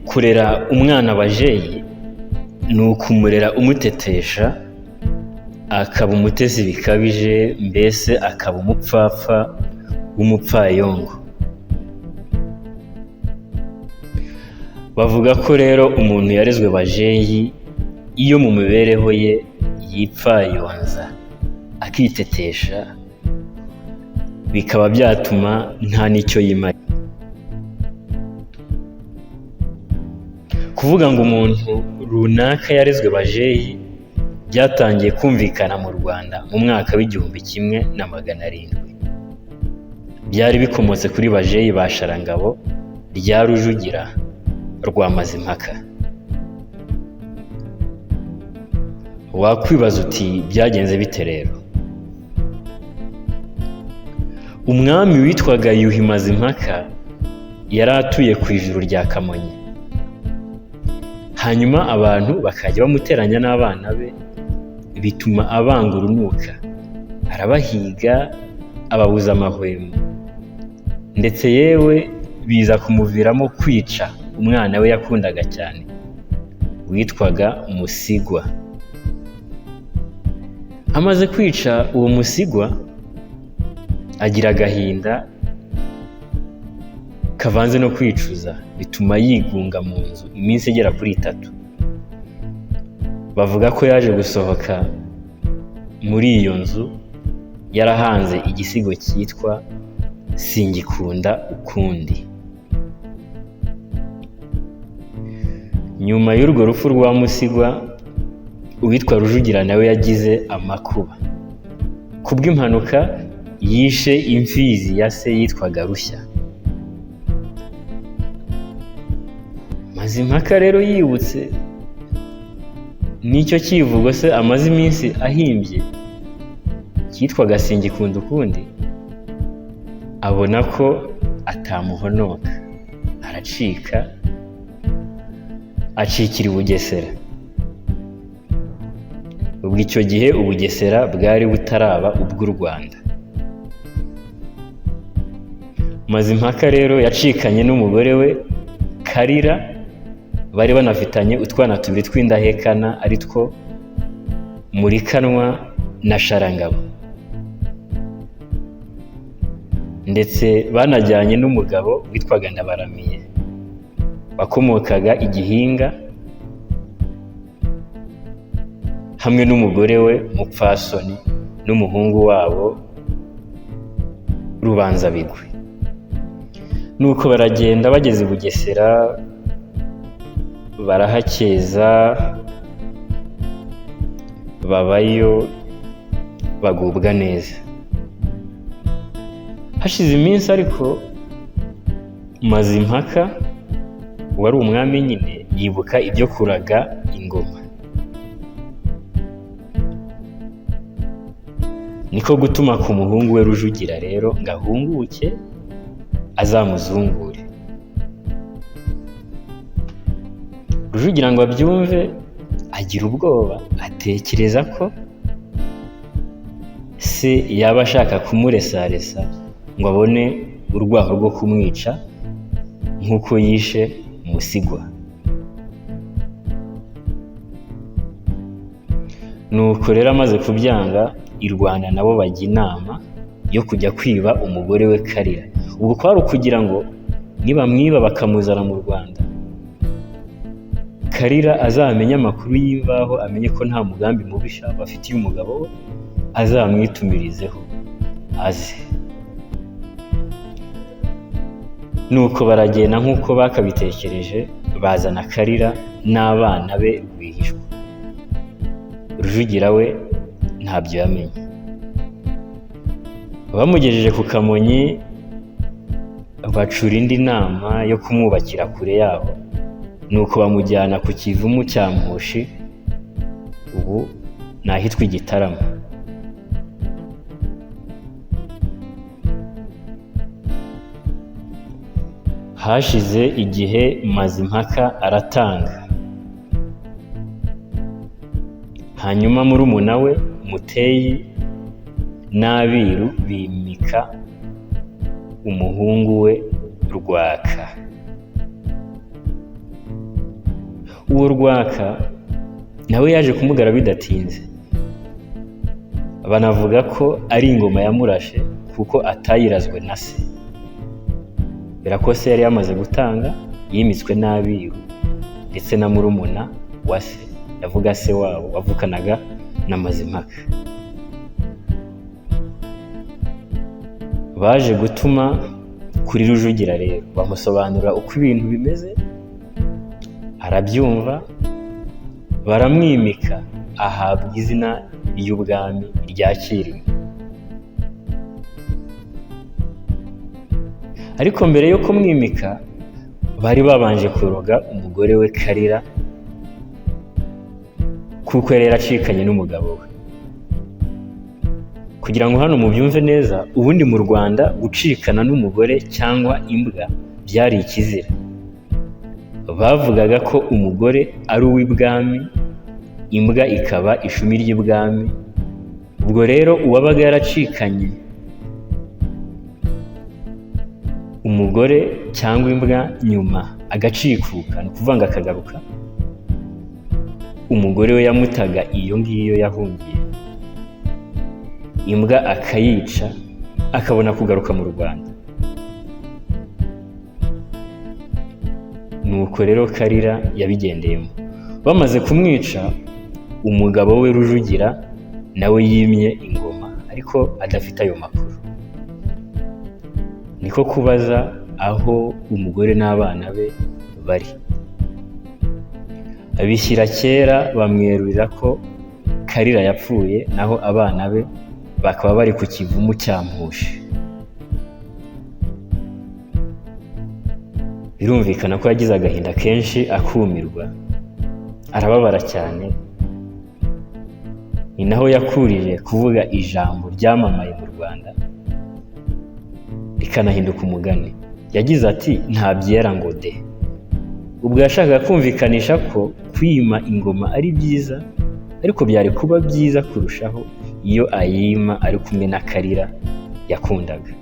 Kurera umwana bajeyi ni ukumurera umutetesha, akaba umutesi bikabije, mbese akaba umupfapfa w'umupfayongo. Bavuga ko rero umuntu yarezwe bajeyi iyo mu mibereho ye yipfayonza, akitetesha, bikaba byatuma nta n'icyo yimarira. Kuvuga ngo umuntu runaka yarezwe bajeyi byatangiye kumvikana mu Rwanda mu mwaka w'1700. Byari bikomotse kuri bajeyi ba Sharangabo rya Rujugira rwa Mazimpaka. Wakwibaza uti byagenze bite rero? Umwami witwaga Yuhi Mazimpaka yari atuye ku ijuru rya Kamonyi. Hanyuma abantu bakajya bamuteranya n'abana be, bituma abanga urunuka, arabahiga, ababuza amahwemo, ndetse yewe biza kumuviramo kwica umwana we yakundaga cyane witwaga Musigwa. Amaze kwica uwo Musigwa agira agahinda kavanze no kwicuza, bituma yigunga mu nzu iminsi igera kuri 3. Bavuga ko yaje gusohoka muri iyo nzu yarahanze igisigo cyitwa Singikunda ukundi. Nyuma y'urwo rupfu rwa Musigwa, uwitwa Rujugira nawe yagize amakuba. Kubw'impanuka yishe imfizi ya se yitwaga Rushya. Mazimpaka rero yibutse n'icyo kivugo se amaze iminsi ahimbye cyitwaga Singikunda ukundi, abona ko atamuhonoka, aracika, acikira i Bugesera. Ubwo icyo gihe u Bugesera bwari butaraba ubw'u Rwanda. Mazimpaka rero yacikanye n'umugore we Karira, bari banafitanye utwana tubiri tw'indahekana ari two Murikanwa na Sharangabo. Ndetse banajyanye n'umugabo witwaga Ndabaramiye wakomokaga i Gihinga, hamwe n'umugore we Mupfasoni n'umuhungu wabo Rubanzabigwi. Nuko baragenda bageze i Bugesera barahakeza, babayo bagubwa neza. Hashize iminsi ariko Mazimpaka wari umwami nyine yibuka ibyo kuraga ingoma. Niko gutuma ku muhungu we Rujugira rero ngo ahunguke azamuzungure. Rujugira ngo abyumve agira ubwoba, atekereza ko se yaba ashaka kumuresaresa ngo abone urwaho rwo kumwica nk'uko yishe Musigwa. Nuko rero amaze kubyanga, i Rwanda nabo bajya inama yo kujya kwiba umugore we Karira. Ubwo kwari ukugira ngo nibamwiba bakamuzana mu Rwanda, Karira azamenye amakuru y'imvaho, amenye ko nta mugambi mubisha bafitiye umugabo we, azamwitumirizeho aze. Nuko baragenda nk'uko bakabitekereje, bazana Karira n'abana be rwihishwa. Rujugira we ntabyo yamenye. Bamugejeje ku Kamonyi bacura indi nama yo kumwubakira kure yaho, nuko bamujyana ku Kivumu cya Mpushi, ubu ni ahitwa i Gitarama. Hashize igihe Mazimpaka aratanga. Hanyuma murumuna we Muteyi n'Abiru bimika umuhungu we Rwaka. Uwo Rwaka nawe yaje kumugara bidatinze, banavuga ko ari ingoma yamurashe kuko atayirazwe na se, kubera ko se yari yamaze gutanga, yimitswe n'abiru ndetse na murumuna wa se, ndavuga se wabo wavukanaga na Mazimpaka. Baje gutuma kuri Rujugira rero bamusobanurira uko ibintu bimeze, arabyumva, baramwimika ahabwa izina ry'ubwami rya Cyilima. Ariko mbere yo kumwimika bari babanje kuroga umugore we Kalira, kuko yari yaracikanye n'umugabo we. Kugira ngo hano mubyumve neza, ubundi mu Rwanda gucikana n'umugore cyangwa imbwa byari ikizira. Bavugaga ko umugore ari uw'ibwami, imbwa ikaba ishumi ry'ibwami. Ubwo rero uwabaga yaracikanye umugore cyangwa imbwa nyuma agacikuka, ni ukuvuga ngo akagaruka, umugore we yamutaga iyo ngiyo yahungiye, imbwa akayica, akabona kugaruka mu Rwanda. Nuko rero Kalira yabigendeyemo. Bamaze kumwica, umugabo we Rujugira nawe yimye ingoma, ariko adafite ayo makuru. Niko kubaza aho umugore n'abana be bari. Abishyira kera bamwerurira ko Kalira yapfuye, naho abana be bakaba bari ku kivumu cya Mpushi. Birumvikana ko yagize agahinda kenshi, akumirwa, arababara cyane. Ni naho yakurije kuvuga ijambo ryamamaye mu Rwanda rikanahinduka umugani. Yagize ati nta byera ngo de. Ubwo yashakaga kumvikanisha ko kwima ingoma ari byiza, ariko byari kuba byiza kurushaho iyo ayima ari kumwe na Kalira yakundaga.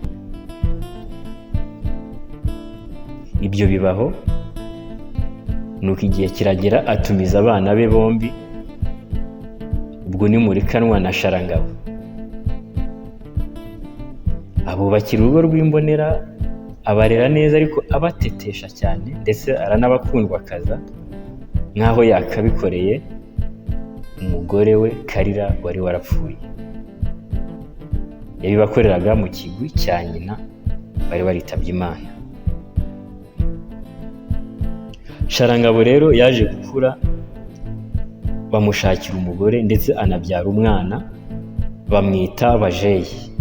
Ibyo bibaho, nuko igihe kiragera atumiza abana be bombi, ubwo ni Murikanwa na Sharangabo. Abubakira urugo rw'imbonera, abarera neza ariko abatetesha cyane, ndetse aranabakundwakaza nk'aho yakabikoreye umugore we Kalira wari warapfuye. Yabibakoreraga mu kigwi cya nyina bari baritabye Imana. Sharangabo rero yaje gukura, bamushakira umugore ndetse anabyara umwana, bamwita Bajeyi.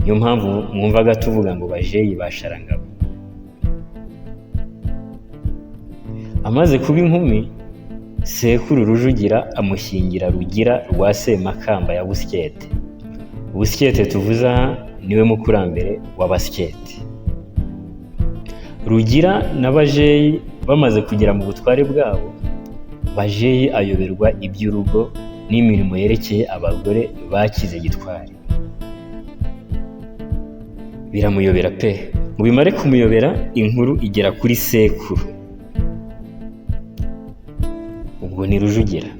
Niyo mpamvu mwumvaga tuvuga ngo Bajeyi ba Sharangabo. Amaze kuba inkumi, sekuru Rujugira amushyingira Rugira rwa Semakamba ya Busyete. Busyete tuvuze aha niwe mukurambere wa Basyete. Rugira na Bajeyi bamaze kugera mu butware bwabo, Bajeyi ayoberwa iby'urugo n'imirimo yerekeye abagore bakize gitwari. Biramuyobera pe! Ngo bimare kumuyobera, inkuru igera kuri sekuru. Ubwo ni Rujugira.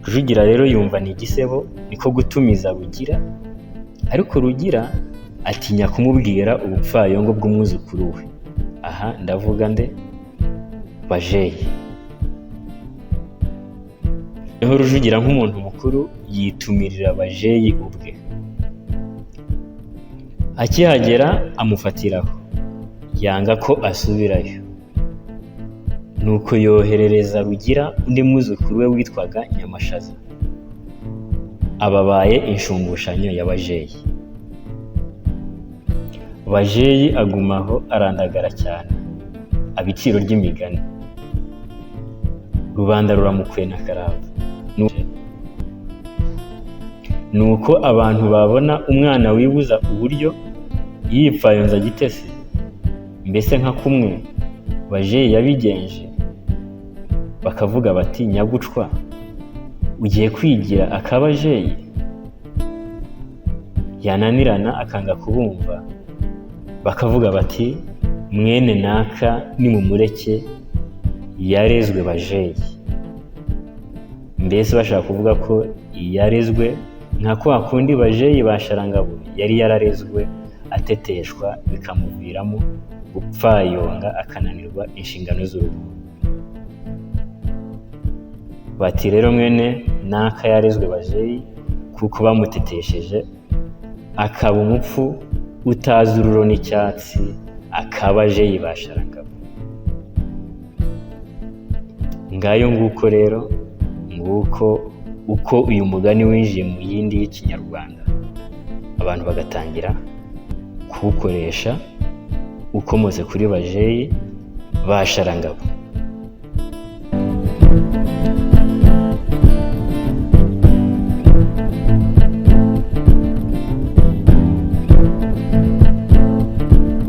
Rujugira rero yumva ni igisebo, niko gutumiza Rugira, ariko Rugira atinya kumubwira ubupfayongo bw'umwuzukuru we. Aha ndavuga nde? Bajeyi. Noneho Rujugira nk'umuntu mukuru yitumirira Bajeyi ubwe. Akihagera amufatiraho, yanga ko asubirayo. Nuko yoherereza Rugira undi mwuzukuru we witwaga Nyamashaza. Ababaye inshumbushanyo ya Bajeyi. Bajeyi aguma aho arandagara cyane, aba iciro ry'imigani. Rubanda ruramukwena karava. Nuko abantu babona umwana wibuza uburyo yipfayonza gitese, mbese nka kumwe Bajeyi yabigenje, bakavuga bati nyagucwa ugiye kwigira akabajeyi? Yananirana akanga kubumva, bakavuga bati mwene naka nimumureke Yarezwe bajeyi. Mbese bashaka kuvuga ko yarezwe nka kwa kundi bajeyi ba Sharangabo yari yararezwe, ateteshwa, bikamuviramo gupfayonga, akananirwa inshingano z'urugo. Bati rero mwene naka yarezwe bajeyi kuko bamutetesheje akaba umupfu utazi ururo n'icyatsi, akaba jeyi ba Sharangabo. Ngayo nguko rero, nguko uko uyu mugani winjiye mu yindi y'Ikinyarwanda, abantu bagatangira kuwukoresha ukomotse kuri bajeyi ba Sharangabo.